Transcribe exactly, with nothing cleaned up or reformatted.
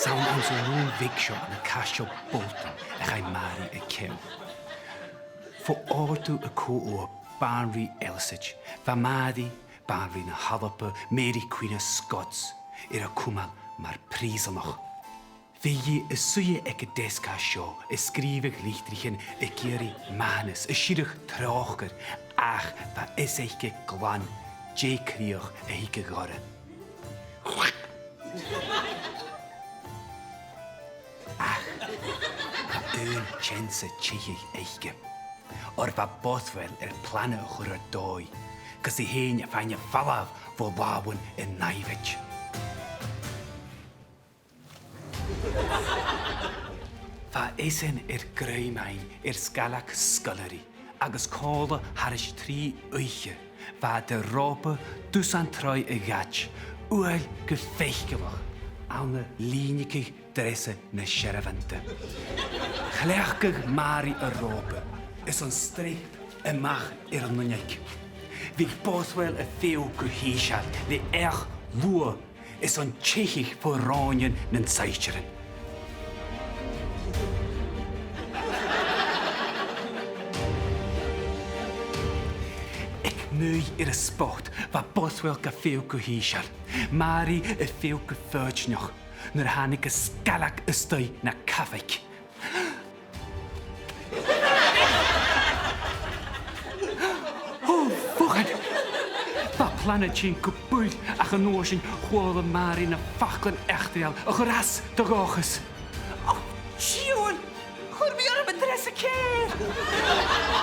'S ann anns an rùm bheag seo ann an Caisteal Bolton a chaidh Màiri a ceangal. Fo òrdugh a co-ogha, Banrigh Elsaid, bha Màiri, Banrigh na h-Alba, Mary Queen of Scots, air a cumail mar prìosanach. Bhiodh i a' suidhe aig an deasg seo a' sgrìobhadh litrichean ag iarraidh mathanas, a' sireadh tròcair, ach bha fhios aice glan dè crìoch a thigeadh oirre. Ach bha aon teans a' tighinn aice, oir bha Bothwell air plana a chur air dòigh gus i fhèin a bhith a' falbh bho làmhan an nàimhid. Bha esan air grèim fhaighinn air sgalag sgoilearaidh, agus còmhla thairis trì oidhche, bha iad a' ròpadh dusan troigh a dh'fhaid, uaill gu faiceallach, ann an lìnigeadh dreasa na searbhanta. Chleachdadh Màiri an ròpa, is an streap a-mach air an uinneig. Bhiodh Bothwell a' feitheamh gu h-ìosal le each luath is an teicheadh fo ròinean nan saighdearan. Aig naoi air a spot, bha Bothwell ga feitheamh gu h-ìosal, Màiri a' feitheamh gu foighidneach, nuair a thàinig an sgalag a-staigh na cabhaig. Ò, bhòcan! Bha plana a' tighinn gu buil, ach an uair sin chuala Màiri na faclan eachdraidheil a chuir às do dhòchas. Ò, diabhail! Chuir mi orm an dreasa ceàrr!